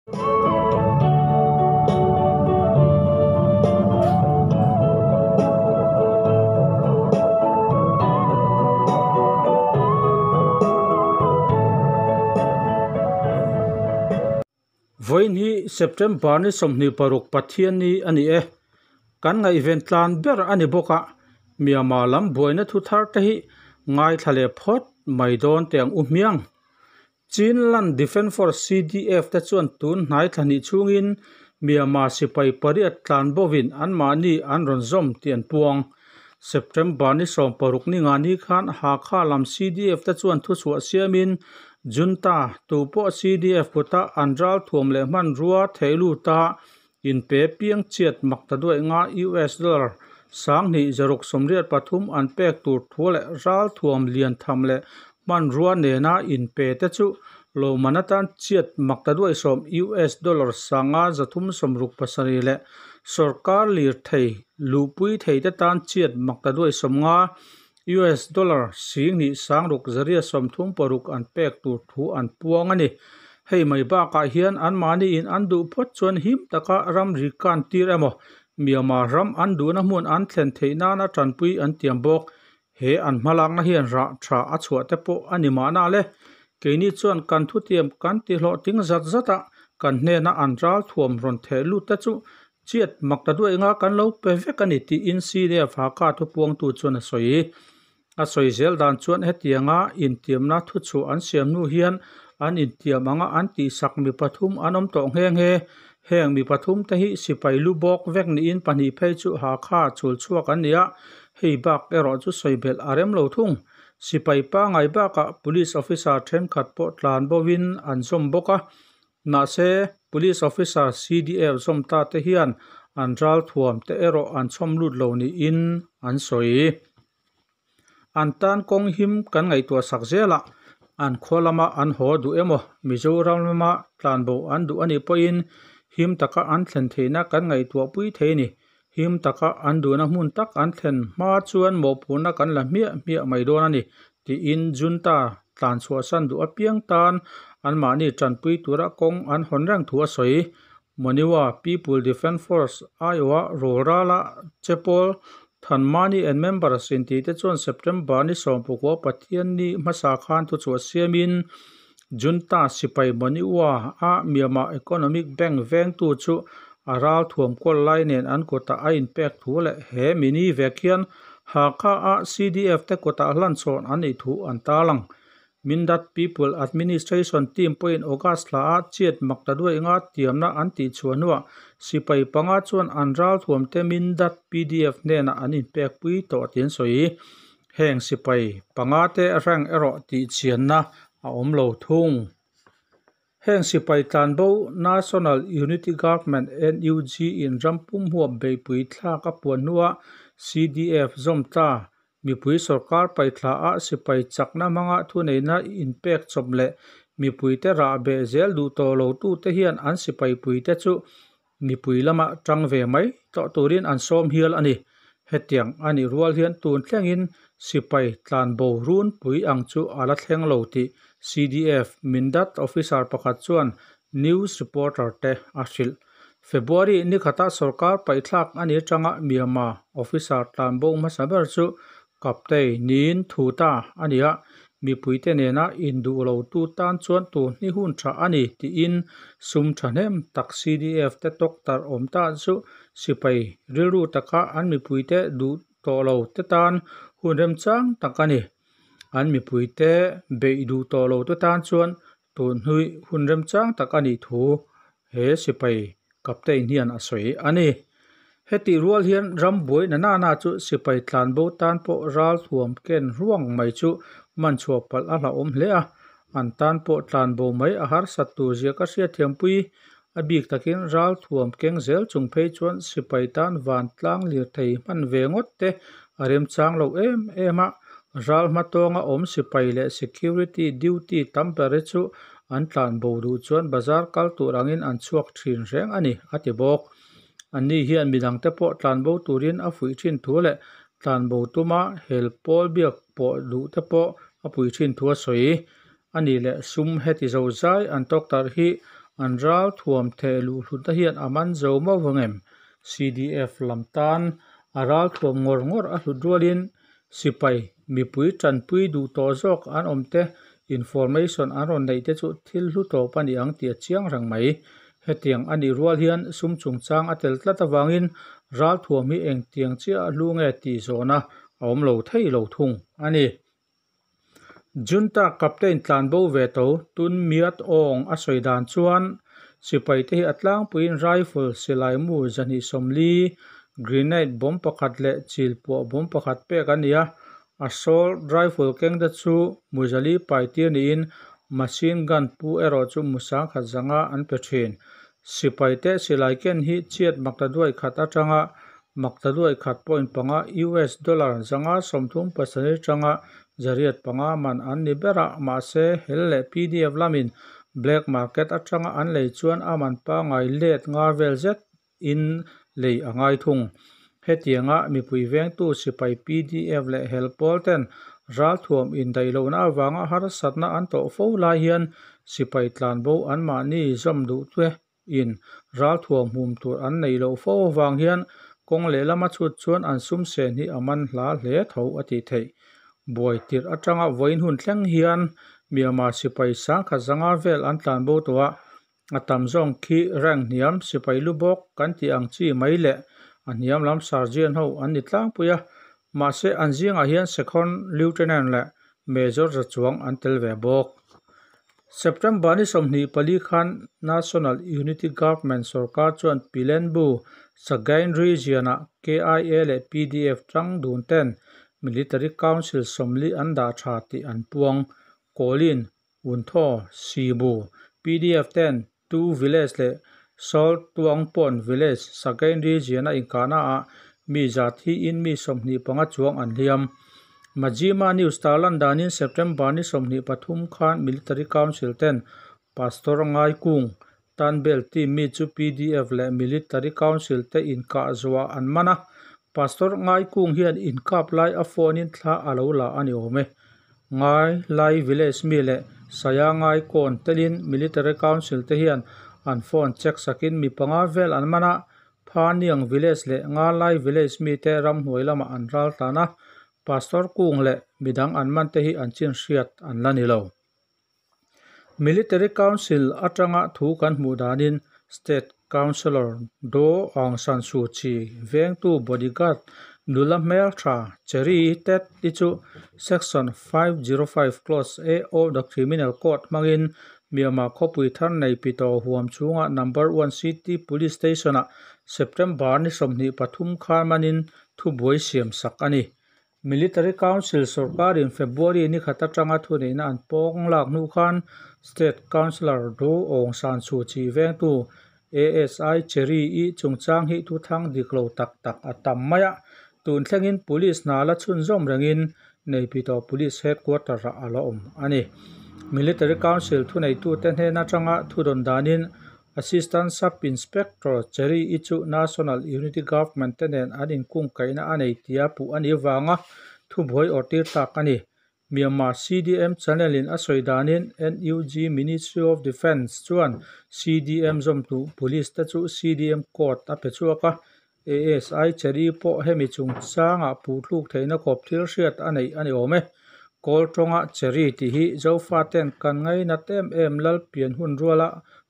Vawiin hi September ni 26 Pathianni a ni e. Kan ngaihven tlan ber a ni bawk a, Myanmar lam buaina thu thar te hi ngaithla leh phawt mai dawn teh ang u hmiang. Chinland Defence Force, CDF, te chuan tun hnai thla hnih chhungin Myanmar sipai pariat tlan bovin anmahni an rawn zawm tih an puang. September ni 16 ni nga ni khan Hakha lam CDF te chuan thuchhuah siamin Junta tupawh CDF kuta an ral thuam leh hmanrua theih luta inpe piang chiat mak ta duai nga US dollar 2683 an pek tur thu leh ral thuam lian tham leh hmanrua nena inpe te chu lawmman atan chiat mak ta duai sawm US dollar 5,367 leh sorkar lir thei luhpui thei te tan chiat mak ta duai 50 US dollar 26,636 an pek tur thu an puang a ni. Hei mai bakah hian anmahni in an duh phawt chuan him taka ramri kan tir emaw Myanmar ram an duhna hmun an thlen theih nana tanpui an tiam bawk. He an hmalakna hian rah tha a chhuah te pawh a ni mahna le. Keini chuan kan thutiam kan tihlawh ting zat zat a, kan hnena an ral thuam rawn theh lut te chu chiat mak ta duai nga kan lo pe vek a ni tiin CDF Hakha thupuangtu chuan a sawi. A sawi zel dan chuan hetianga intiamna thuchhuah an siam hnu hian an intiam anga an tihsak mi pathum an awm tawh nghe nghe. Heng mi pathum te hi sipai lu bawk vek niin pahnih phei chu Hakha chul chhuak an ni a, hei bak erawh chu sawi belh a rem lo thung. Sipai pangai bakah police officer thenkhat pawh tlan bovin an zawm bawk a. Mahse, police officer CDF zawm ta te hian an ral thuam te erawh an chhawm lut lo niin an sawi. An tan kawng him kan ngaihtuah sak zel a, an khaw lama an haw duh emaw Mizoram lama tlanbo an duh a nih pawhin him taka an thlen theihna kan ngaihtuah pui thei a ni. Him taka an duhna hmun tak an thlen hma chuan mawhphurhna kan la hmiah hmiah mai dawn a ni tiin Junta tlan chhuahsan duh apiang tan anmahni tanpui tura kawng an hawn reng thu a sawi. Monywa People Defence Force aiawha rawlrala Chepawl Thanmani and members intih te chuan September ni 19 Pathianni hmasa khan thuchhuah siamin Junta sipai Monywa a Myanmar Economic Bank vengtu chu a ral thuam kawl lai nen an kutah a inpek thu leh he mini vek hian Hakha a CDF te kutah hlan chhawn an nih thu an tarlang. Mindat People Administration team pawhin August thla a chiat mak ta duai nga tiamna an tih chhuah hnuah sipai panga chuan an ral thuam te Mindat PDF hnenah an inpek pui tawh tih an sawi. Heng sipai panga te rank erawh tih chianna a awm lo thung. Heng sipai tlanbo National Unity Government NUG in ram pum huap beihpui thlak a puan hnuah CDF zawm ta mipui sorkar paithla a sipai chakna hmanga thuneihna inpek chawp leh mipuite rah beh zel duh tawh lo tu te hian an sipai pui te chu mipui lama tang ve mai tawh turin an sawm hial a ni. Hetiang a nih rual hian tun thlengin sipai tlanbo run pui ang chu a la thleng lo tih CDF Mindat officer pakhat chuan news reporter te a hrilh. February ni khata sorkar paihthlak a ni atanga Myanmar officer tlanbo hmasa ber chu Kaptei niin thu ta a ni a, mipuite nena induh lo tu tan chuan tun hi hun tha a ni tiin sum thahnem tak CDF te tawk tarh awm ta chu sipai rilru taka an mipuite duh tawh lo te tan hun remchang tak a ni. An mipuite beih duh tawh lo te tan chuan tun hnui hun remchang tak a nih thu he sipai captain hian a sawi a ni. Hetih rual hian ram buai na na chu sipai tlanbo tan pawh ral thuam ken ruang mai chu man chhuah palh a hlauhawm hle a, an tan pawh tlanbo mai a harsat tur zia ka hriatthiampui. A bik takin ral thuam keng zel chung phei chuan sipai tan vantlang lir thei hman ve ngawt te a remchang lo em em a. Ral hmatawnga awm sipai leh security duty tam ber hi chu an tlanbo duh chuan bazar kal tur angin an chhuak thin reng a ni, a ti bawk. Anni hian midangte pawh tlanbo turin a fuih thin thu leh tlanbo tuma hel pawl biak pawh duh te pawh a pui thin thu a sawi. A nih leh sum heti zo zai an tawk tarh hi An ralthuam theh luh hlutna hian a man zo mauh ang em? CDF lam tan a ralthuam ngawr ngawr a hlut rualin sipai mipui tanpui duh tawh zawk an awm te information an rawn neih te chu thil hlu tawp a ni ang tih a chiang reng mai. Hetiang a nih rual hian sum chungchang a tel tlat avangin ralthuam hi engtiang chiah a hlu nge tih zawhna a awm lo thei lo thung a ni. Junta captain tlanbo ve tho Tun Myat Aung a sawi dan chuan sipaite hi a tlangpuiin rifle silai mu 240, grenade bomb pakhat leh chil puah bomb pakhat pek an ni a. Assault rifle keng te chu mu 400 pai tir niin machine gun pu erawh chu mu 1100 an pe thin. Sipaite silai ken hi chiat 1.1 atanga 1.5 US dollar 537 atanga 805 man an ni ber a, mahse hel leh PDF lamin black market atanga an lei chuan a man pangai let nga vel zet in lei a ngai thung. Hetianga mipui vengtu sipai PDF leh hel pawl ten ralthuam indaih lohna avanga harsatna an tawh fo lai hian sipai tlanbo anmahni zawm duh te in ralthuam hum tur an nei loh fo avang hian kawng lehlama chhut chuan an sum sen hi a man hla hle tho a tih theih. Buai tirh atanga vawiin hun thleng hian Myanmar sipai 1100 vel an tlanbo tawh a, a tam zawng khi rank hniam sipai lu bawk kan tih ang chi mai leh a hniam lam sergeant ho an ni tlangpui a, mahse an zingah hian second lieutenant leh major za chuang an tel ve bawk. September ni 24 khan National Unity Government sorkar chuan Pylenbu Sagaing region-ah KIA leh PDF tang dun ten Military Council 40 an dah tha tih an puang. Kawlin, Wuntho, Sibu, PDF ten Tu Village leh Salt Tuangpawn Village Sagaing region-a inkahnaah mi za thiin mi 25 chuang an hliam. Majima News tarlan danin September ni 23 khan Military Council ten Pastor Ngai Kung Tanbel team mi chu PDF leh Military Council te inkah zuah an man a. Pastor Ngai Kung hian inkap lai a phone in thla a lo la a ni awm e. Ngai Lai Village mi leh Saya Ngai Kawn telin Military Council te hian an phone check sakin mi panga vel an man a. Phaniang Village leh Nga Lai Village mi te ramhnuai lamah an ral tlan a. Pastor Kung leh midang an man te hi an chin hriat an la ni lo. Military Council atanga thu kan hmuh danin State Councilor Daw Aung San Suu Kyi vengtu bodyguard nula hmel tha Cherry Tet i chu Section 505 Clause A of the Criminal Code hmangin Myanmar khawpui thar nei Pito huam chhunga Number 1 City Police Station-ah September ni 23 khan manin thubuai siam sak a ni. Military Council sorkarin February ni khat atanga thuneihna an pawng lak hnu khan State Councilor Daw Aung San Suu Kyi vengtu ASI Cherry i chungchang hi thuthang dik lo tak tak a tam mai a. Tun thlengin police hna la chhunzawm rengin Naypyidaw Police Headquarter-ah a la awm a ni. Military Council thuneitute hnen atanga thudawn danin Assistant Sub-Inspector Cherry i chu National Unity Government te nen an inkungkaihna a nei tia puh a nih avanga thubuai awrhtir tak a ni. Myanmar CDM channel-in a sawi danin NUG Ministry of Defence chuan CDM zawmtu police te chu CDM code a pe chhuak a. ASI Cherry pawh hemi chungchangah puhthluk theihna khawp thil hriat a neih a ni awm e. Kawl tawnga Cherry tih hi Zofaten kan ngainat em em lal pian hun ruala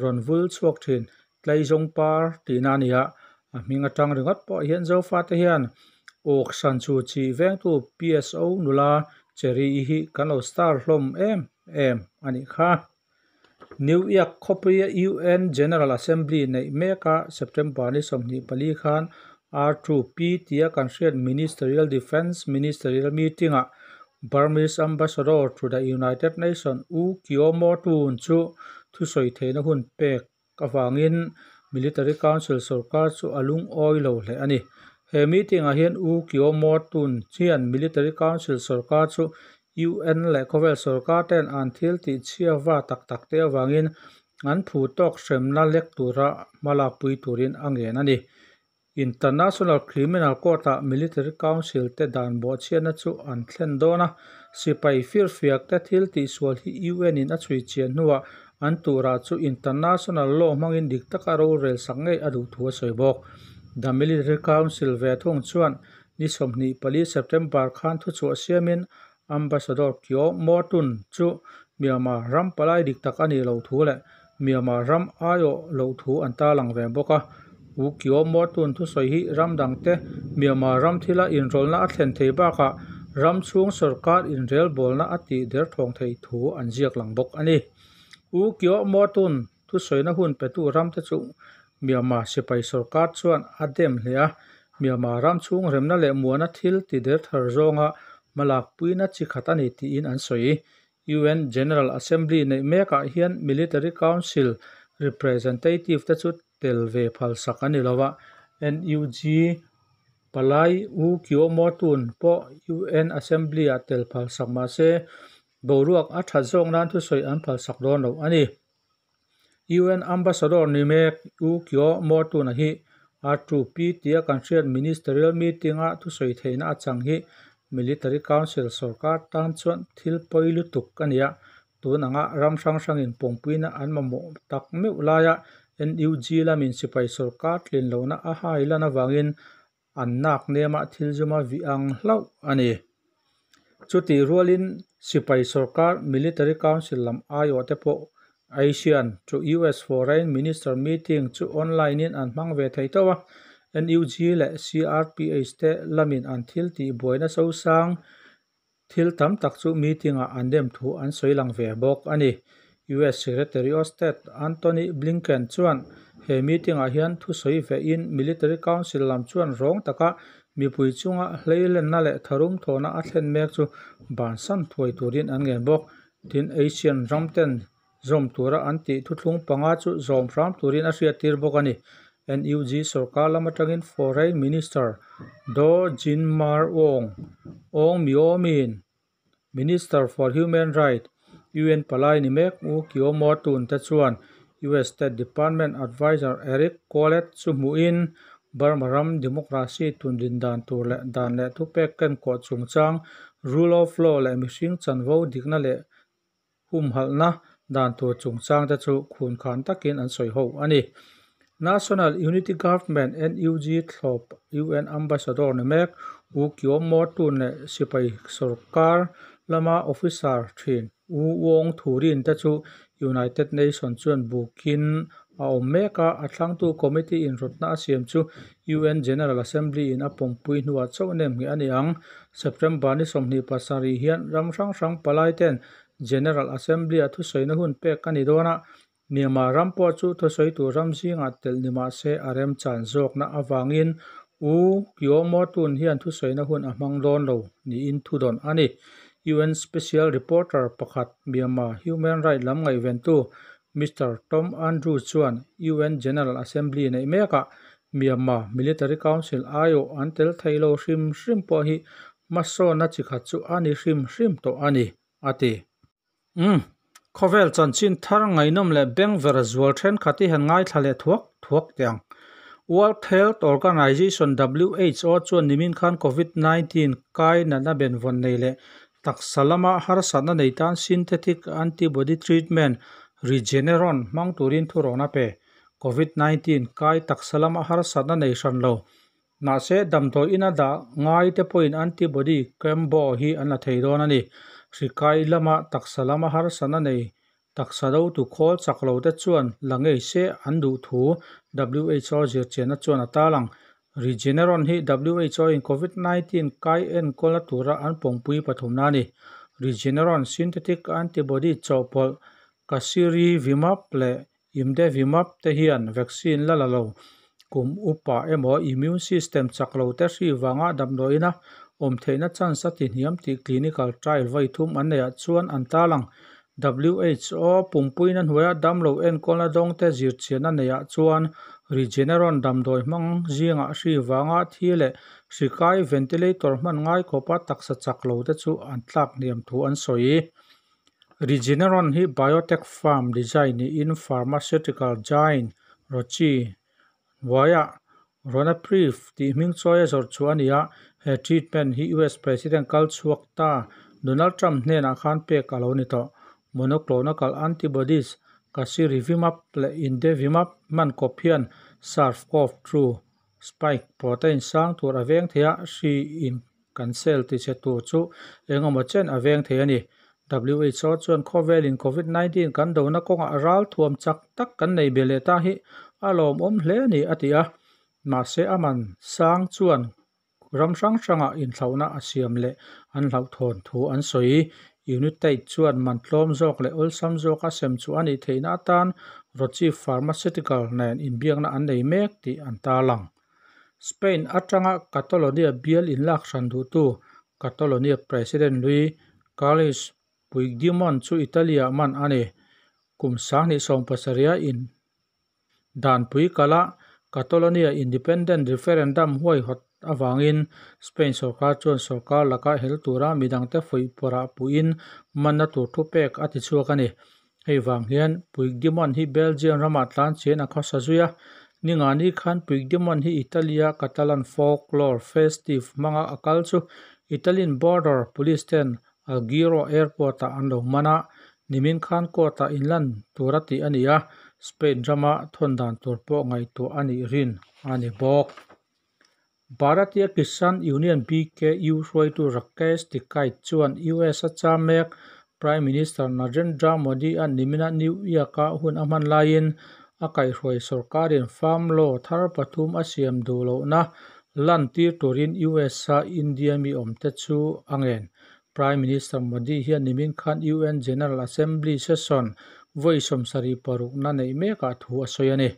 rawn vul chhuak thin Tlaizawng par tihna a ni a. A hming atang ringawt pawh hian Zofate hian Aung San Suu Kyi vengtu PSO nula Cherry i hi kan lo star hlawm em em a nih kha. New York khawpuia UN General Assembly neih meka September ni 24 khan R2P tia kan hriat Ministerial Defence Ministerial Meeting-ah Burmese Ambassador to the United Nations U Kyaw Moe Tun chu thusawi theihna hun pek avangin Military Council sorkar chu a lungawi lo hle a ni. He meeting-ah hian U Kyaw Moe Tun hian Military Council sorkar chu UN leh khawvel sorkar ten an thil tih chhiava tak tak te avangin an phu tawk hremna lek tura hmalakpui turin a ngen a ni. International Criminal Court-ah Military Council te dan bawhchhiatna chu an thlen dawn a. Sipai firfiak te thil tihsual hi UN in a chhui chian hnuah an tuhrah chu international law hmangin dik taka rorel sak ngei a duh thu a sawi bawk. The Military Council ve thung chuan ni 24 September khan thuchhuah siamin Ambassador Kyaw Moe Tun chu Myanmar ram palai dik tak a nih loh thu leh Myanmar ram aiawh loh thu an tarlang ve bawk a. U Kyaw Moe Tun thusawi hi ram dangte Myanmar ram thila inrawlhna a thlen thei bakah ram chhung sorkar inrelbawlna a tih derthawng thei thu an ziak lang bawk a ni. U Kyaw Moe Tun thusawina hun petu ramte chu Myanmar sipai sorkar chuan a dem hle a, Myanmar ram chhung remna leh muana thil ti derthar zawnga hmalakpuina chi khat a ni tiin an sawi. UN General Assembly neih mekah hian Military Council representative te chu tel ve phalsak a ni lo a, NUG palai U Kyaw Moe Tun pawh UN Assembly-ah tel phalsak mah se boruak a that zawk nan thusawi an phalsak dawn lo a ni. UN Ambassador ni mek U Kyaw Moe Tun-a hi R2P tia kan hriat Ministerial meeting-a thusawi theihna a chang hi Military Council sorkar tan chuan thil pawi lutuk a ni a, tun anga ram hrang hrangin pawmpuina an mamawh tak meuh laia NUG lamin sipai sorkar tlin lohna a hai lan avangin an nak nema thil zuma vih ang hlauh a ni. Chutih rualin sipai sorkar Military Council lam aiawh te pawh ASEAN to US Foreign Minister meeting chu online in an hmang ve thei tho a, NUG leh CRPH te lamin an thil tih buaina sosang thil tam tak chu meeting ah an dem thu an sawi lang ve bawk a ni. US Secretary of State Antony Blinken chuan he meeting ah hian thusawi vehin Military Council lam chuan rawng taka mipui chunga hleilenna leh tharum thawhna a thlen mek chu bansan thuai turin an ngen bawk. Tin, ASEAN ram ten zawm tura an tih thuthlung panga chu zawm hram turin a hriattir bawk a ni. NUG sorkar lam atangin Foreign Minister Daw Jinmar Aung Aung Myo Min, Minister for Human Rights, UN palai ni mek U Kyaw Moe Tun te chuan US State Department Adviser Eric Colett chu hmuhin Burma ram democracy tundin dan tur leh dan leh thupek kenkawh chungchang, rule of law leh mihring chanvo dikna leh humhalhna dan tur chungchang te chu khunkhan takin an sawi ho a ni. National Unity Government, NUG, thlawp UN Ambassador ni mek U Kyaw Moe Tun leh sipai sorkar lama officer thin U Wong Thurin te chu United Nations chuan bukin a awm mek a, a thlangtu committee inrawtna a siam chu UN General Assembly in a pawmpui hnuah chauh nem ngheh a ni ang. September ni 27 hian ram hrang hrang palai ten General Assembly ah thusawina hun pek a ni dawn a, Myanmar ram pawh chu thusawi tur ram zingah telh ni mah se a remchan zawkna avangin U Kyaw Moe Tun hian thusawina hun a hmang dawn lo niin thudawn a ni. UN Special Reporter pakhat Myanmar human right lam ngaihventu Mister Tom Andrews chuan UN General Assembly neih mekah Myanmar Military Council aiawh an tel thei lo hrim hrim pawh hi hmasawnna chi khat chu a ni hrim hrim tawh a ni, a ti. Umm, khawvel chanchin thar ngaihnawm leh bengver zual thenkhat hi han ngaithla leh thuak thuak teh ang. World Health Organization, WHO, chuan nimin khan Covid 19 kai natna benvawn nei leh taksa lama harsatna nei tan synthetic antibody treatment Regeneron hmang turin thurawn a pe. Covid 19 kai taksa lama harsatna nei hran lo. Mahse, damdawi ina dah ngai te pawhin antibody combo hi an la thei dawn a ni. Hri kai lama taksa lama harsatna nei taksa dotu khawl chak lo te chuan la ngei se an duh thu WHO zirchianna chuan a tarlang. Regeneron hi WHO in Covid 19 kai enkawlna tura an pawmpui pathumna a ni. Regeneron synthetic antibody chawhpawlh Casirivimab leh Imdevimab te hian vaccine la la lo kum upa emaw immune system chak lo te hri vanga damdawiina awm theihna chance a tihniam tih clinical trial vawi thum an neihah chuan an tarlang. WHO pumpuina hnuaia damlo enkawlna dawngte zirchianna neihah chuan Regeneron damdawi hmang zingah hri vanga thi leh hri kai ventilator hman ngai khawpa taksa chak lo te chu an tlak hniam thu an sawi. Regeneron hi biotech firm design niin pharmaceutical giant Roche hnuaiah Ronapreve tih hming chawi a zawrh chhuah a ni a, he treatment hi US President kal chhuak ta Donald Trump hnenah khan pek a lo ni tawh. Monoclonal antibodies Casirivimab leh Imdevimab hman kawp hian SARS-CoV-2 spike protein sang tur a veng thei a, hri in kan cell tichhe tur chu engemaw chen a veng thei a ni. WHO chuan khawvelin Covid-19 kan dona kawngah ral thuam chak tak kan nei be leh ta hi a lawmawm hle a ni a ti a. Mahse a man sang chuan ram hrang hrangah inthlauhna a siam leh an hlauhthawn thu an sawi. Unitaid chuan man tlawm zawk leh awlsam zawka sem chu a nih theihna atan Roche Pharmaceutical nen inbiakna an nei mek tih an tarlang. Spain atanga Catalonia bial inlak hran duhtu Catalonia President lui Carles Puigdemont chu Italy-ah man a ni. Kum 2017-a in danpui kala Catalonia Independent Referendum huaihawt avangin Spain sorkar chuan sorkar laka hel tura midangte fuihpawrah puiin manna tur thu pek a ti chhuak a ni. Hei vang hian Puigdemont hi Belgium ramah tlanchhian a khawsa zui a. Ningani khan Puigdemont hi Italy-a Catalan Folklore Festive hmanga a kal chu Italian Border Police ten Alghero Airport-ah an lo man a. Nimin khan court-ah inlan tura tih a ni a, Spain rama thawn dan tur pawh ngaihtuah a nih rin a ni bawk. Bharatiya Kisan Union, BKU, hruaitu Rakesh Tikait chuan US a cham mek Prime Minister Narendra Modi a nimina New York-a hun a hman laiin a kaihhruai sorkarin farm law thar pathum a siam duh lohna lantir turin US-a India mi awmte chu a ngen. Prime Minister Modi hian nimin khan UN General Assembly session vawi 76na neih mekah thu a sawi a ni.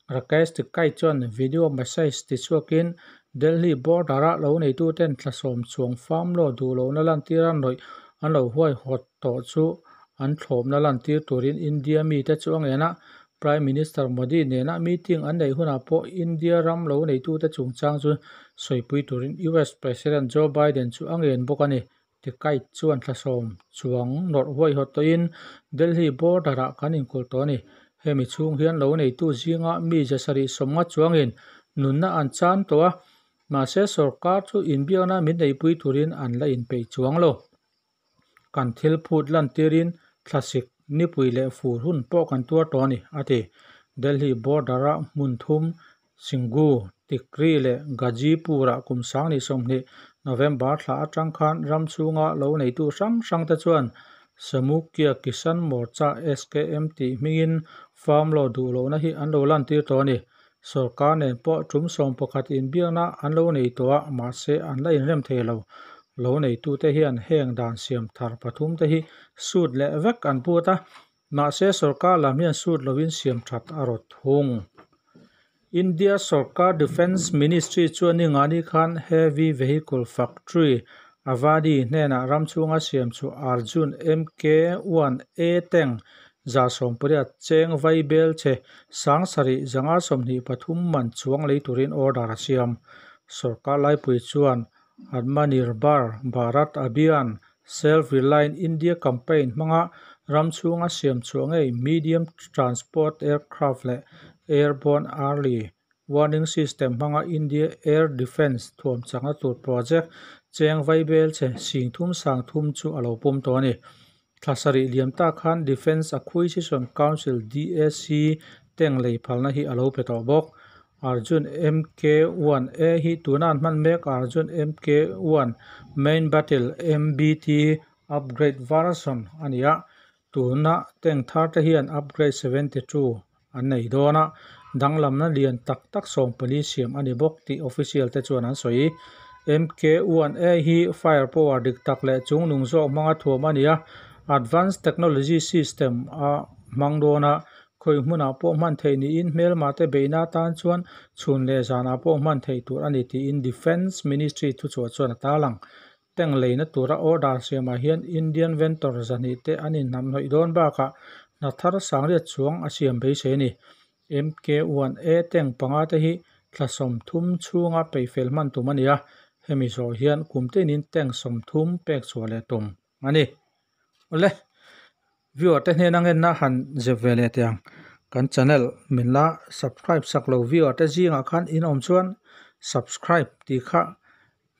Rakesh Tikait chuan video message tichhuakin Delhi border-a lo neituten thla 10 chuang farm law duh lohna lantira nawih an lo huaihawt tawh chu an thlawpna lantir turin India mite chu a ngen a. Prime Minister Modi nena meeting an neih hunah pawh India ram lo neitute chungchang chu sawipui turin US President Joe Biden chu a ngen bawk a ni. Tikait chuan thla 10 chuang nawrh huaihawt tawhin Delhi border-ah kan inkulh tawh a ni. Hemi chhung hian lo neitu zinga mi 750 chuangin nunna an chan tawh a, mahse sorkar chu inbiakna min neipui turin an la inpeih chuang lo. Kan thil phut lantirin thlasik, nipui leh fur hun pawh kan tuar tawh a ni, a ti. Delhi border-a hmun thum Singhu, Tikri leh Ghazipur-ah kum 2020 November thla atang khan ram chhunga lo neitu hrang hrangte chuan Samyukta Kisan Morcha, SKM, tih hmingin farm law duh lohna hi an lo lantir tawh a ni. Sorkar nen pawh tum 11 inbiakna an lo nei tawh a, mahse an la inrem thei lo. Lo neitute hian heng dan siam thar pathum te hi sut leh vek an phut a, mahse sorkar lam hian sut lovin siam that a rawt thung. India sorkar Defence Ministry chuan ningani khan Heavy Vehicle Factory Avadi hnenah ram chhunga siam chu Arjun MK-1A tank 180 cheng vaibel chhe 7,523 man chuang lei turin order a siam. Sorkar laipui chuan Atmanirbhar Bharat Abhiyan Self-Reliant India campaign hmanga ram chhunga siam chhuah ngei medium transport aircraft leh airborne early warning system hmanga India Air Defence thuam chakna tur project cheng vaibel chhe 3,030 chu a lo pawm tawh a ni. Thla 7 liam ta khan Defence Acquisition Council, DAC, tank lei phalna hi a lo pe tawh bawk. Arjun MK-1A hi tuna an hman mek Arjun MK-1 Main Battle, MBT, upgrade version a ni a. Tuna tank thar te hian upgrade 72 an nei dawn a, danglamna lian tak tak 14 siam a ni bawk tih official te chuan an sawi. MK-1A hi fire power dik tak leh chungnung zawk hmanga thuam a ni a, advanced technology system a hmang dawn a, khawi hmunah pawh hman theih niin hmelma te beihna atan chuan chhun leh zanah pawh hman theih tur a ni tiin Defence Ministry thuchhuah chuan a tarlang. Tank leina tura order siamah hian Indian vendor 200 te an inhnamhnawih dawn bakah hna thar 800 chuang a siam beisei a ni. MK-1A tank panga te hi thla 30 chhunga peihfel hman tum a ni a, hemi zawh hian kum tinin tank 30 pek chhuah leh tum a ni. Awle, viewer te hnena ngenna han zep ve leh tiang. Kan channel min la subscribe sak lo viewer te zingah khan in awm chuan subscribe tih kha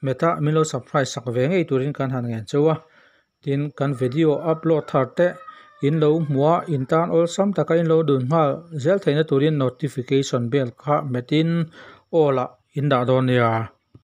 hmeta min lo subscribe sak ve ngei turin kan han ngen cheu a. Tin, kan video upload thar te In lo hmuh a in tan awlsam taka in lo dun nghal zel theihna turin notification bell kha hmetin all ah in dah dawn nia.